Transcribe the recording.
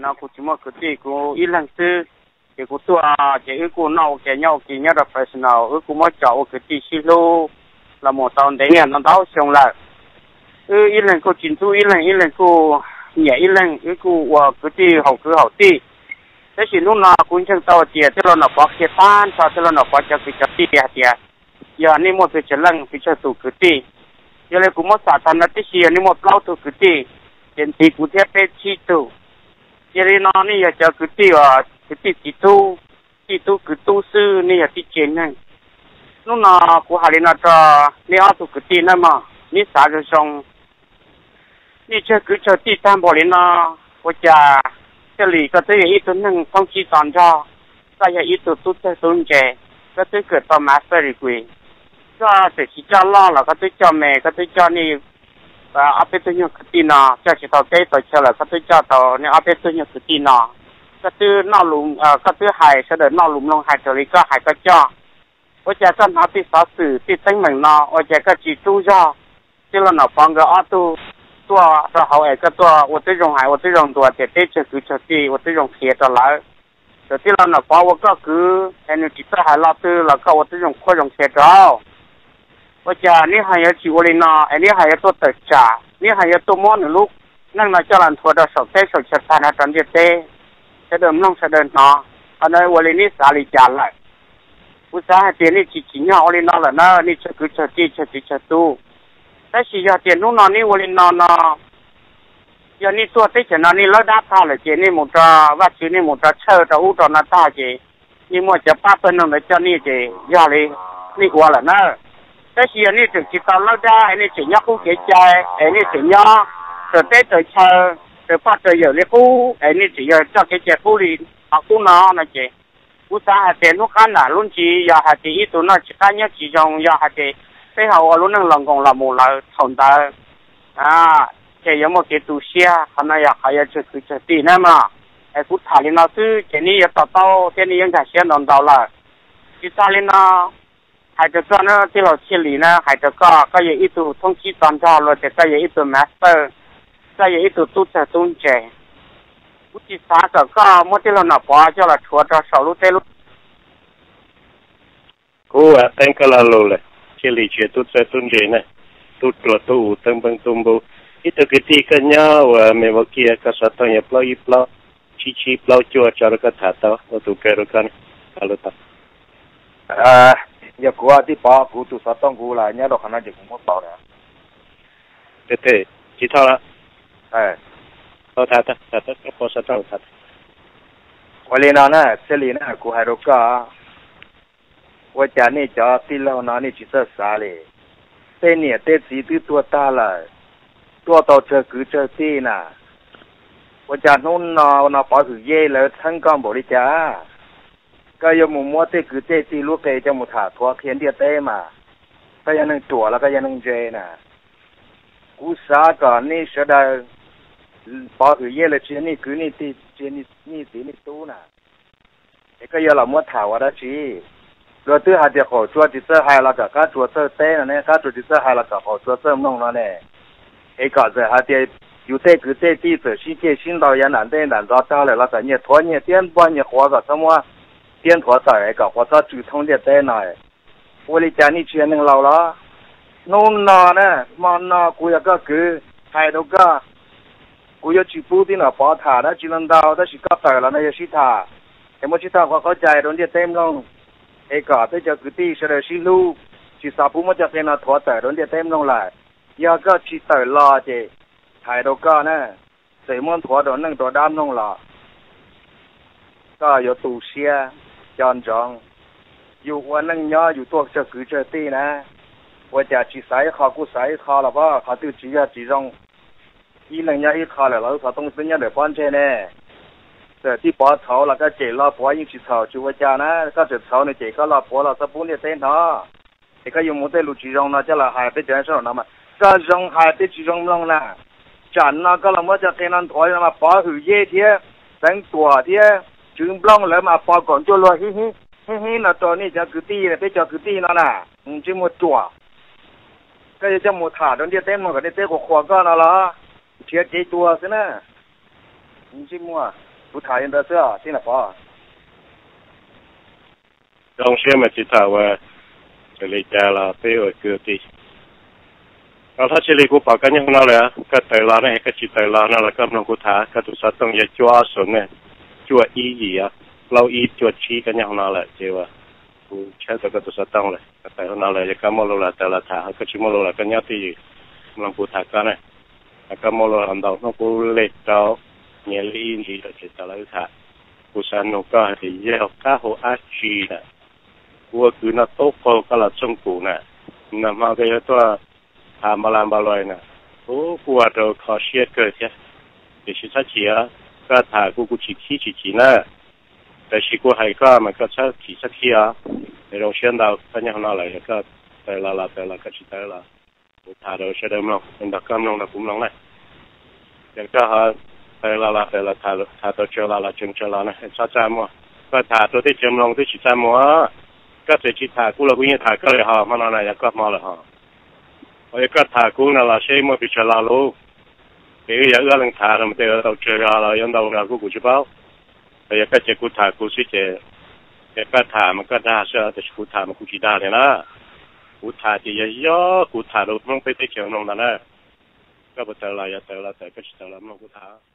no kuv tsis muaj kwv tij, kuv ib leeg xwb. Ces kuv tuaj ces wb kuj noj ua ke nyob ua ke nyob rau personal, wb kuj muab tso ua kwv tij sib hlub los mus tau ntev niaj ntau ntau xyoo lawm. Wb ib leeg kuj tsis ntxub ib leeg, ib leeg kuj nyiam ib leeg, wb kuj ua kwv tij haum kwv haum tij. Tab sis hnub no kuv ntseeg tau hais tias tij laug Nom Pov qhia tag nrho, tij laug Nom Pov cov kwv cov tij hais tias yog nej muaj pes tsawg leej pes tsawg tus kwv tij. Yog li kuv muab xam tag no tib si yog nej muaj plaub tug kwv tij, ces ntxiv kuv thiab peb tsib tug. Yog li no nej yog cov kwv tij uas kwv tij txiv tub, tij tub kwv tub xwb, nej yog tib tsev neeg. Hnub no kuv hais li no rau nej ob tug kwv tij nawb mog, nej xav zoo zoo. Nej tsawg kwv tsawg tij tag npaum li no, ua cas Txhiaj Lis koj twb yog ib tug neeg thoob tsib to nrog, koj yog ib tug tub txawg tub ntse, koj twb kawm tau master degree, koj txawm tsis coj loj los koj twb coj me, koj twb coj nej ob peb tug nyuag kwv tij no, coj tsis tau teb tau chaw los koj twb coj tau nej ob peb tug nyuag kwv tij no. Koj twb noj lus, koj twb hais sawv daws noj lus mloog hais raws li koj hais koj coj. Ua cas koj hnov tej xov xwm tej teeb meem no ua cas koj tsis rub zog? Tij laug Nom Pov nkawd ob tug tuaj rau hauv es koj tuaj ua tib zoo hais ua tib zoo ntuas tias peb tsawg kwv tsawg tij ua tib zoo qhia rau lawv. Txawm tij laug Nom Pov ua koj kwv es nws tsis txawj hais lo twg los koj ua tib zoo qhuab zoo qhia rau. Ua cas neb ho yuav tsis ua li no es neb ho yuav tuaj tawm tsam, neb ho yuav tuaj muab nws lub neej no coj los nthuav rau saum teb saum chaw tag nrho rau ntiaj teb, sawv daws mloog sawv daws hnov, qhov no ua li neb xav li cas lawm? Kuv xav hais tias nej tsis tsim nyog ua li no lawm na, nej tsawg kwv tsawg tij tsawg txiv tsawg tub. Tab sis yog tias hnub no nej ua li no no, yog nej tuaj teb chaws no nej lawb dab tag lawm ces nej mus rau Vajtswv, nej mus rau tshawj rau ub rau no tag ces nej muaj cov pab pawg neeg ntawd coj nej ces yog li nej ua lawm na. Tab sis yog nej tseem tsis tau lawb dab es nej tseem nyob qub kev cai es nej tseem nyob raws teb raws chaw, raws poj raws yawm li qub es nej tseem yog coj kev cai qub li qhov qub no no ces kuv xav hais tias hnub qab nram lub ntsis yog hais tias ib tug noj tsis qab nyob tsis zoo, yog hais tias peb ho ua lub neej los nkoos los mus lawm thaum ntawd ces yuav muaj kev tu siab. Qhov no yog qhov yuav tsawg kwv tsawg tij na mog. Es kuv tham li no xwb ces nej yuav to taub thiab nej yuav nkag siab ntau ntau lawm. Tsis tas li no, hais rau koj na tij laug Txhiaj Lis na, hais rau koj, koj yog ib tug thoob tsib to nrog luag tias koj yog ib tug master, koj yog ib tug tub txawg tub ntse. Kuv tsis xav kom koj muab tij laug Nom Pov coj los rhuav rau saum lub teb lub Kuv qeeb koj lo lus lawm, Txhiaj Lis tsis yog tub txawj tub ntse na, tub ruam tub ub tub npeeb tub npub. Ib tug kwv tij koj nyob uas me vauv kiag koj xov tooj yog plaub ib plaub, tsib tsib plaub cuaj tso rau koj tham tau ua tus kawg rau koj ne. Tham lus tau. Yog kuv tij Pov kuv tus xov tooj kuv los nyob rau qhov no ces kuv muab pauv lawm. Tsis thov, tham, tham, tham, tham. Ua li no na Txhiaj Lis na, kuv hais rau koj, ua cas nej cov tij laug no nej tsis txawj xav li? Tej niam tej txiv twb tuag tag lawm, tuaj tau tsawg kwv tsawg tij na, ua cas hnub no no Pov Hwm Yej lawv txheeb koj npaum li cas? Koj yuav mus muab tej kwv tej tij lub qe coj mus tham thuav qhia ntiaj teb mas, koj yog neeg ruam los koj yog neeg ntse na? Kuv xav kom nej sawv daws, Pov Hwm Yej lawv tsis yog nej kwv nej tij, tsis yog nej txiv nej tub na, es koj yuav los muab tham ua dab tsi? Luag twb hais tias qaum tsua tsis txawj hais los kom qab tsua txawj teb no ne, qab tsua tsis txawj hais los kom qaum tsua txawj mloog no ne. Es kom txawm hais tias yus tej kwv tej tij txawm sib ceg sib ntaus yav nram ntej nram ntxov tag lawm los kom nyias thuav nyias tiab npog nyias quav kom txhob muab tiab nthuav tawm es kom quav txhob tsw thoob ntiaj teb no. Ua li cas nej tsis yog neeg laus los? Hnub no na, hmo no kuv yog koj kwv, hais rau koj, kuv yuav tsis pub tij Nom Pov tham dab tsi no ntau, tab sis koj tawm los no yog sib tham, es muab sib tham qhuav qaub cai rau ntiaj teb mloog, es kom peb cov kwv tij sawv daws sib hlub, tsis xav pub muab cov qe no thuav tawm rau ntiaj teb mloog lawm. Yog koj tsis tawm los ces hais rau koj na, txawm muab nthuav rau neej rau dab mloog los koj yuav tu siab. Nco ntsoov, yus ua neej nyob yus tuaj tsawg kwv tsawg tij na, ua cas tsis xav ib qho kuj xav ib qho los pob? Qhov twg tsis yog tsis zoo, ib leeg nyob ib qho lawm los lub xov tooj twb nyob ntawm pob ntseg ne. Txawm tij Pov txhaum los koj cem lo puav yeej tsis txhaum tsis ua cas na, koj txawm txhaum nws cem koj lo puav los txhob pub ntiaj teb hnov. Es koj yuav muab tej lus tsis zoo no coj los hais peb cov sab nraum no mas, koj zoo hais peb tsis zoo mloog na. Tsam no koj los muab cov qe no nthuav no mas Pov Hwm Yej thiab Xeev Tuam thiab Tswv Nplooj lawv mas pos kaum ncuaj luag hib hib no rau nej cov kwv tij, peb cov kwv tij no na. Ntsej muag ruam, koj yuav coj mus tham rau ntiaj teb mloog kom ntiaj teb qhuas qhuas koj no los nrhiav kev tuag xwb na. Ntsej muag Kuv tham li ntawd xwb Tij Nom Pov. Zoo siab mas tsis tham ua, txawm li cas los peb ua kwv tij. Rau thab tsi li kuv pom koj nyob hauv no lawm, koj tawm los ne koj tsis tawm los no los koj mloog kuv tham. Koj tus xov tooj yog cuaj ob xoom ne, cuaj ib yim, plaub ib cuaj tsib, koj nyob hauv no lawm ces uas kuv tshawb tau koj tus xov tooj lawm. Koj tawm hauv no lawm, yog koj muaj lus los tawm los tham, ho koj tsis muaj lus los koj nyob twj ywm mloog kuv tham koj ne. Koj muaj lus los ntaus hnub kuv lej rau, nyias li ib ntsis rau tsev tas los wb tham. Kuv xav nug koj hais tias yog qab hau dab tsi na, kuv ua kwv no tub qaug koj los txooj kum na, nag hmo koj yuav tuaj tham npa las npa luas na, kuv kuj ua rau kho siab kawg thiab. Tiam sis txhob chim, koj tham kuv kuv tsis khib tsis chim na. Tab sis kuv hais koj mas koj txhob chim txhob khib os. Zoo siab ntau koj nyob hauv no lawm, yog koj tawm los los tawm los, koj tsis tawm los kuv tham rau sawv daws mloog, nrog koj mloog nrog kuv mloog na. Yog koj ho tawm los los tawm los, tham tau tsawg los los tseem tsawg los na, txhob txaj muag. Koj tham rau teb chaws mloog twb tsis txaj muag. Koj txawm tsis tham kuv los kuv yeej tham koj lawm hos, hmo no na yog koj hmo lawm hos. Ho yog koj tham kuv no los seb muaj pes tsawg lo lus. Ces wb yog wb ob leeg tham no mas tej zaum tau tsawg zog los yuav ntau zog kuj kuv tsis paub. Los yog koj cia kuv tham kuv xwb ces, ces koj tham mas koj dag xwb, tab sis kuv tham mas kuv tsis dag li na. Kuv tham ces yog yog kuv tham rau Hmoob peb teb chaws mloog ntag na. Koj puas tawm los? Yog tawm los tawm, koj tsis tawm los mloog kuv tham.